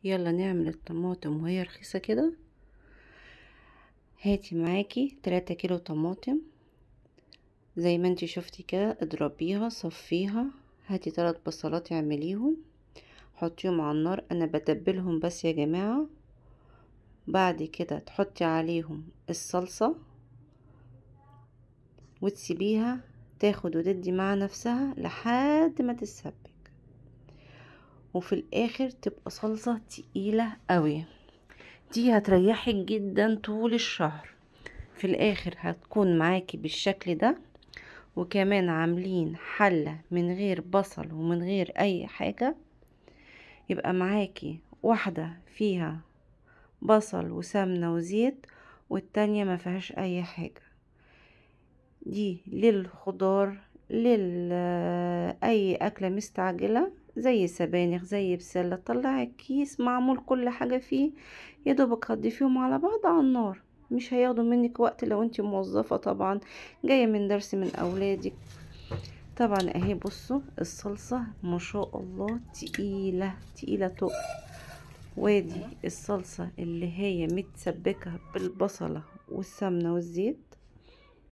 يلا نعمل الطماطم وهي رخيصة كده. هاتي معاكي 3 كيلو طماطم زي ما انتي شفتي كده، اضربيها صفيها. هاتي 3 بصلات اعمليهم، حطيهم على النار. انا بتبلهم بس يا جماعة. بعد كده تحطي عليهم الصلصة وتسيبيها تاخد وتدي مع نفسها لحد ما تتسبك، وفي الاخر تبقى صلصة تقيلة قوي. دي هتريحك جدا طول الشهر. في الاخر هتكون معاكي بالشكل ده. وكمان عاملين حلة من غير بصل ومن غير اي حاجة، يبقى معاكي واحدة فيها بصل وسمنة وزيت، والتانية ما فيهاش اي حاجة. دي للخضار، لل اي اكلة مستعجلة زي سبانخ زي بسلة. طلعي الكيس معمول كل حاجة فيه، يا دوبك هتضيفيهم على بعض على النار، مش هياخدوا منك وقت لو انتي موظفة طبعا، جاية من درس من اولادك. طبعا اهي بصوا الصلصة ما شاء الله تقيلة تقيلة تقل. وادي الصلصة اللي هي متسبكة بالبصلة والسمنة والزيت.